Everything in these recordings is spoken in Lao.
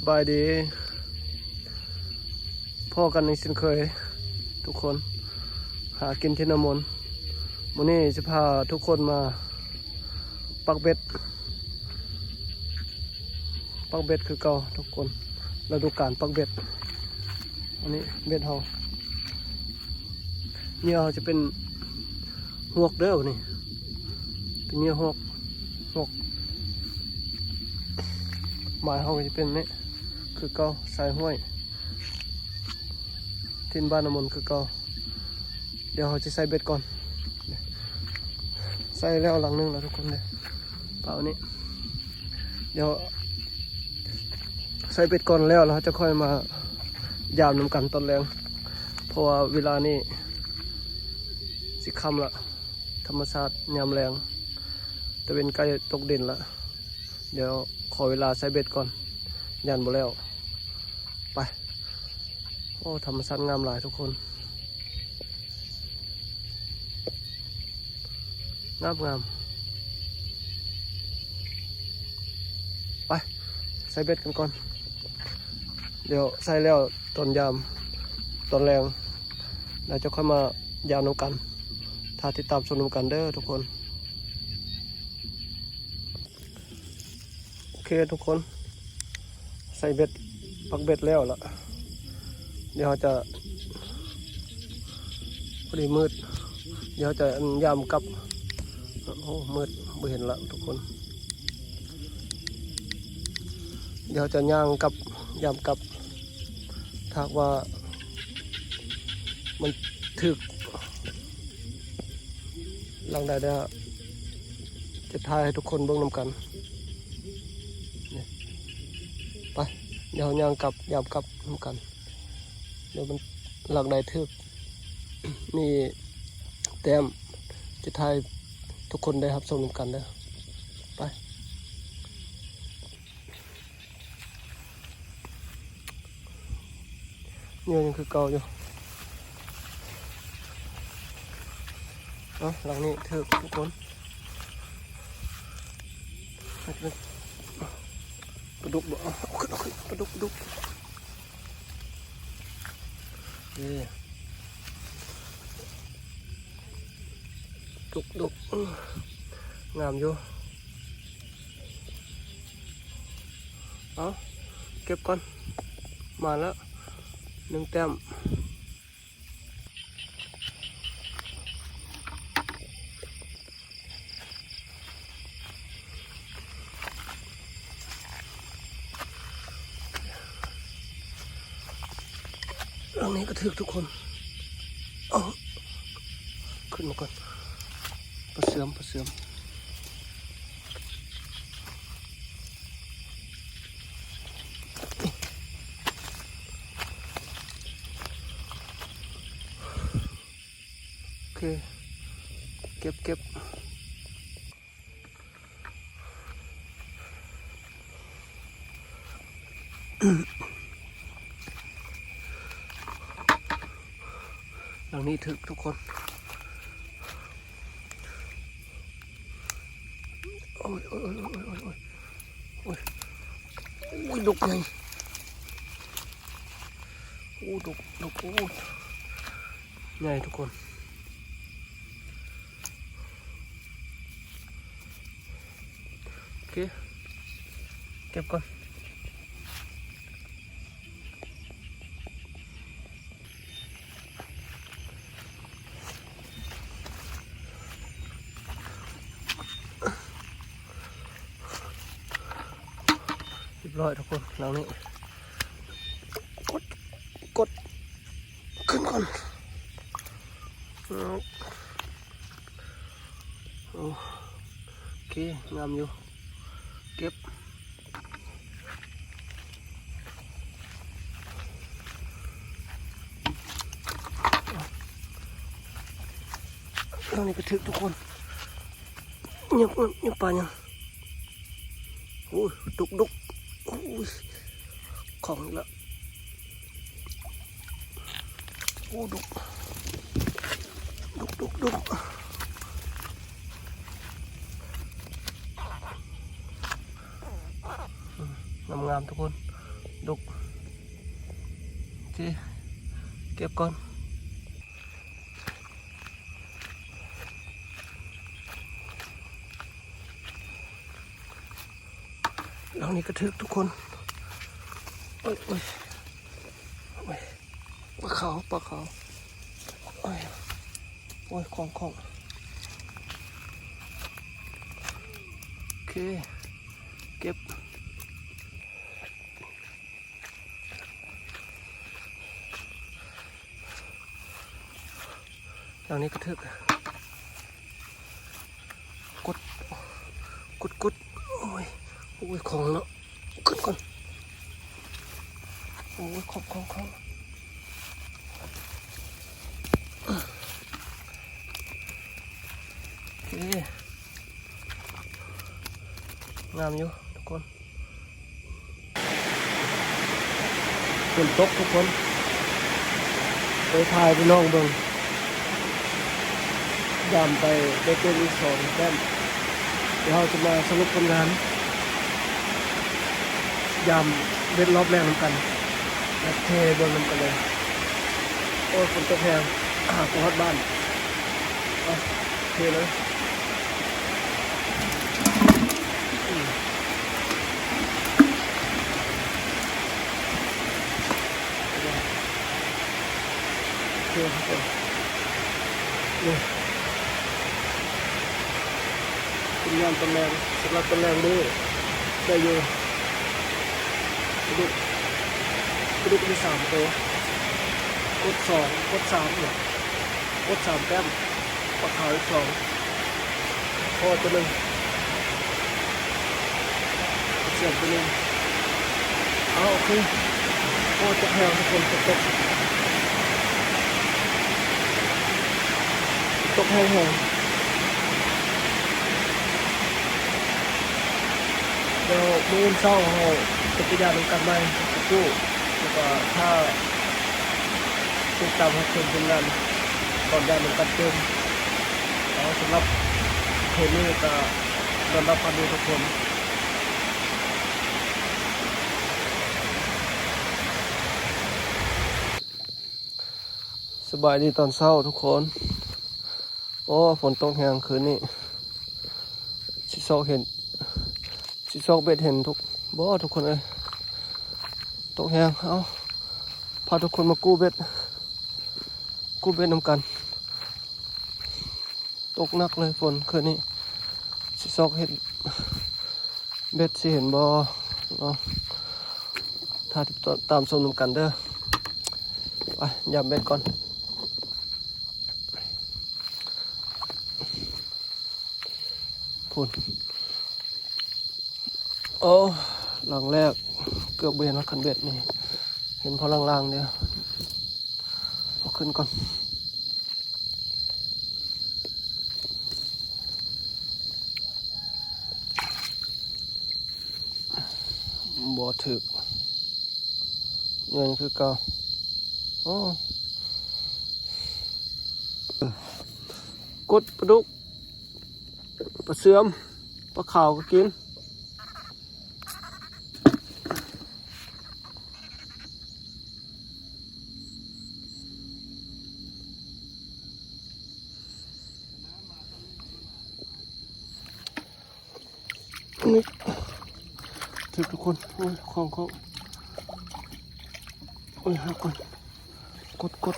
ບາຍດີ ພໍ້ກັນອີກເຊັ່ນເຄີຍທຸກຄົນ ຫາກິນທີ່ນ້ຳມົນ. ມື້ນີ້ຊິພາທຸກຄົນມາປັກເບັດ ປັກເບັດຄືເກົ່າທຸກຄົນ ລະດູການປັກເບັດ. ອັນນີ້ເບັດເຮົາ ເຫຍື່ອເຮົາຈະເປັນຮວກເດີ ນີ້ເປັນເຫຍື່ອຮວກ ຮວກ. ໝາຍເຮົາກໍຈະເປັນນີ້ຄືເກົ່າ ຊາຍຫ້ວຍ ຖິ່ນບ້ານນ້ຳມົນຄືເກົ່າ. ດຽວເຮົາຈະໃສ່ເບັດກ່ອນ ໃສ່ແລ້ວຫຼັງໜຶ່ງແລ້ວທຸກຄົນເດີ ປານີ້. ດຽວໃສ່ເບັດກ່ອນແລ້ວ ແລ້ວເຮົາຈະຄ່ອຍມາຢາມນຳກັນຕອນແລງ ເພາະວ່າເວລານີ້ຊິຄ່ຳລະ ທຳມະຊາດຍາມແລງ ຕາເວັນໃກ້ຕົກດິນລະ. ດຽວຂໍເວລາໃສ່ເບັດກ່ອນ ຢ້ານບໍ່ແລ້ວ. ໄປ ໂອ້ ທຳມະຊາດງາມຫຼາຍທຸກຄົນ ງາມໆ. ໄປ ໃສ່ເບັດກັນກ່ອນ ດຽວໃສ່ແລ້ວຕອນຢາມ ຕອນແລງ ແລ້ວຈະຄ່ອຍມາຢາມນຳກັນ. ຖ້າຕິດຕາມຊົມນຳກັນເດີທຸກຄົນ. ໂອເຄທຸກຄົນ ໃສ່ເບັດ ປັກເບັດແລ້ວລະ ດຽວເຮົາຈະ ພໍດີມືດ ດຽວເຮົາຈະ ອັນ ຢາມກັບ. ໂອ້ ມືດ ບໍ່ເຫັນລະທຸກຄົນ. ດຽວເຮົາຈະຍ່າງກັບ ຢາມກັບ ຖ້າຫາກວ່າມັນຖືກຫຼັກໃດ ດຽວຈະຖ່າຍໃຫ້ທຸກຄົນເບິ່ງນຳກັນ. ໄປ ດຽວເຮົາຍ່າງກັບ ຢາມກັບນຳກັນ ດຽວມັນຫຼັກໃດຖືກ ມີແຕ້ມ ຈະຖ່າຍໃຫ້ທຸກຄົນໄດ້ຮັບຊົມນຳກັນເດີ. ໄປ ເຫຍື່ອຍັງຄືເກົ່າຢູ່. ເອົ້າ ຫຼັງນີ້ຖືກທຸກຄົນ ປາດຸກບໍ່? ເອົາຂຶ້ນ ເອົາຂຶ້ນ ປາດຸກ ປາດຸກ ເອີ ດຸກ ດຸກ ງາມຢູ່. ເອົາ ເກັບກ່ອນ ມາແລ້ວໜຶ່ງແຕ້ມ. ຫຼັງນີ້ກໍຖືກທຸກຄົນ. ເອົາ ຂຶ້ນມາກ່ອນ ປາເຊື່ອມ ປາເຊື່ອມ. ໂອເຄ ເກັບ ເກັບ. ຫຼັງນີ້ຖືກທຸກຄົນ. ໂອ້ຍ ໂອ້ຍ ໂອ້ຍ ໂອ້ຍ ໂອ້ຍ ໂອ້ຍ ໂອ້ຍ ດົກໃຫຍ່. ໂອ້ ດົກ ດົກ ໂອ້ ໃຫຍ່ທຸກຄົນ. ໂອເຄ ເກັບກ່ອນ. ຮຽບຮ້ອຍທຸກຄົນ ຫຼັງນີ້ ກົດ ກົດ ຂຶ້ນກ່ອນ. ໂອເຄ ງາມຢູ່ ເກັບ. ອັນນີ້ກໍຖືກທຸກຄົນ. ຍັບ ຍັບປາຫຍັງ? ໂອ້ຍ ດຸກ ດຸກ. ໂອ້ຍ ຂອງອີກລະ. ໂອ້ ດຸກ ດຸກ ດຸກ ດຸກ. ງາມໆ ທຸກຄົນ. ດຸກ ໂອເຄ ເກັບກ່ອນ. ຫຼັງນີ້ກະຖືກທຸກຄົນ. ໂອ້ຍ ໂອ້ຍ ໂອ້ຍ ປາຂາວ ປາຂາວ. ໂອ້ຍ ໂອ້ຍ ຂອງ ຂອງ ໂອເຄ ເກັບ. ຢ່າງນີ້ກະຖືກ ກົດ ກົດ ກົດ. ໂອ້ຍ ໂອ້ຍ ຂອງເນາະ ຂຶ້ນກ່ອນ. ໂອ້ຍ ຂອງ ຂອງ ຂອງ ໂອເຄ ງາມຢູ່ທຸກຄົນ. ຝົນຕົກທຸກຄົນ ໄປຖ່າຍໃຫ້ພີ່ນ້ອງເບິ່ງ. ຢາມໄປໄດ້ເປັນອີກສອງແຕ້ມ. ດຽວເຮົາຈະມາສະຫຼຸບຜົນງານ ຢາມເບັດລອບແລກນຳກັນ ແລະ ເທເບິ່ງນຳກັນເລີຍ. ໂອ້ຍ ຝົນຕົກແຮງ ຫາກະຮອດບ້ານ. ເອົາ ເທເລີຍ. ໂອເຄ ໂອເຄ ນີ້ ຜົນງານຕອນແລງ ສຳລັບຕອນແລງມື້ ໄດ້ຢູ່ ປາດຸກ ປາດຸກມີສາມໂຕ ກົດສອງ ກົດສາມເນາະ ກົດສາມແຕ້ມ ປາຂາວອີກສອງ ພໍໂຕໜຶ່ງ ເຊື່ອມໂຕໜຶ່ງ. ເອົາ ໂອເຄ ໂອ້ ຕົກແຮງທຸກຄົນ ຕົກ ຕົກແຮງໆ. ດຽວມື້ອື່ນເຊົ້າເຮົາຈະໄປຢາມນຳກັນໃໝ່ ແລ້ວກະຕູ້ ແລ້ວກະຖ້າຕິດຕາມຮັບຊົມຜົນງານຕອນຢາມນຳກັນຕື່ມ. ເອົາ ສຳລັບຄືນນີ້ກະ ຕ້ອນຮັບກັນຢູ່ທຸກຄົນ. ສະບາຍດີຕອນເຊົ້າທຸກຄົນ. ໂອ້ ຝົນຕົກແຮງຄືນນີ້ ຊິຊອກເຫັນ ຊິຊອກເບັດເຫັນທຸກ ບໍ່ ທຸກຄົນເອີຍ ຕົກແຮງ. ເອົາ ພາທຸກຄົນມາກູ້ເບັດ ກູ້ເບັດນຳກັນ. ຕົກໜັກເລີຍຝົນຄືນນີ້ ຊິຊອກເຫັນເບັດຊິເຫັນບໍ່ເນາະ. ຖ້າຕິດຕາມຊົມນຳກັນເດີ. ໄປຢາມເບັດກ່ອນ. ພຸ້ນ ໂອ້ ຫຼັງແລກເກືອບບໍ່ເຫັນຮອດຄັນເບັດນີ້ ເຫັນພໍລາງໆເດີ. ເອົາຂຶ້ນກ່ອນ ບໍ່ຖືກ. ເງິນຄືເກົ່າ. ໂອ້ ກົດປາດຸກ ປາເຊື່ອມ ປາຂາວກະກິນ. ນີ້ ຖືກທຸກຄົນ. ໂອ້ຍ ຂອງ ຂອງ ໂອ້ຍ ຫາກ່ອນ ກົດ ກົດ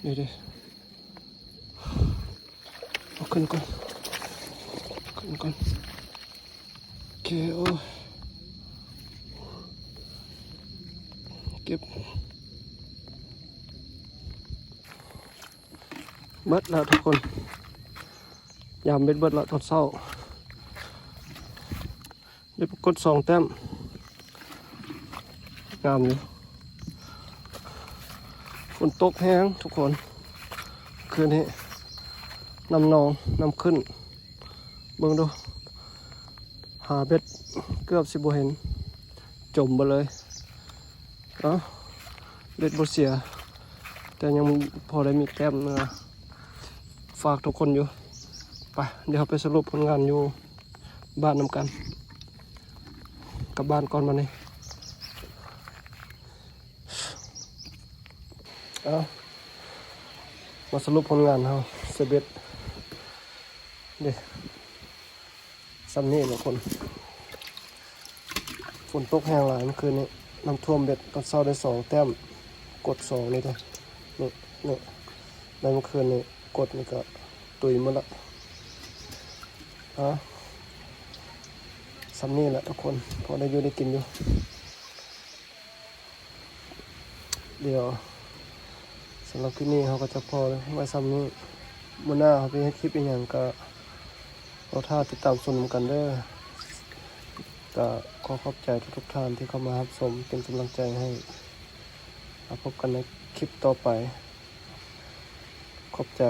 ເດີ ເດີ ເອົາຂຶ້ນກ່ອນ ຂຶ້ນກ່ອນ. ໂອເຄ ໂອ້ ເກັບ ເບິດແລ້ວທຸກຄົນ ຢາມເບັດເບິດແລ້ວຕອນເຊົ້າ ໄດ້ປາກົດສອງແຕ້ມ ງາມຢູ່. ຝົນຕົກແຮງທຸກຄົນ ຄືນນີ້ ນ້ຳນອງ ນ້ຳຂຶ້ນ. ເບິ່ງດູ ຫາເບັດເກືອບຊິບໍ່ເຫັນ ຈົມເບິດເລີຍ. ເອົ້າ ເບັດບໍ່ເສຍ ແຕ່ຍັງພໍໄດ້ມີແຕ້ມ ເອີ ຝາກທຸກຄົນຢູ່. ໄປ ດຽວເຮົາໄປສະຫຼຸບຜົນງານຢູ່ບ້ານນຳກັນ. ກັບບ້ານກ່ອນບັດນີ້. ເອົາ ມາສະຫຼຸບຜົນງານເຮົາ ເຊເບັດເດ້ ຊ່ຳນີ້ແຫຼະຄົນ. ຝົນຕົກແຮງຫຼາຍເມື່ອຄືນນີ້ ນ້ຳຖ້ວມເບັດຕອນເຊົ້າໄດ້ສອງແຕ້ມ ກົດສອງນີ້ເດ້ ນີ້ ນີ້ ແລ້ວເມື່ອຄືນນີ້ກົດນີ້ກະຕຸຍໝົດລະ. ເອົາ ຊ່ຳນີ້ແຫຼະທຸກຄົນ ພໍໄດ້ຢູ່ໄດ້ກິນຢູ່. ດຽວ ສຳລັບຄລິບນີ້ເຮົາກໍຈະພໍໄວ້ຊ່ຳນີ້. ມື້ໜ້າເຮົາຊິເຮັດຄລິບອີ່ຫຍັງກໍລໍຖ້າຕິດຕາມຊົມນຳກັນເດີ້. ກໍຂໍຂອບໃຈທຸກໆທ່ານທີ່ເຂົ້າມາຮັບຊົມເປັນກຳລັງໃຈໃຫ້. ມາພົບກັນໃນຄລິບຕໍ່ໄປ. ຂອບໃຈ.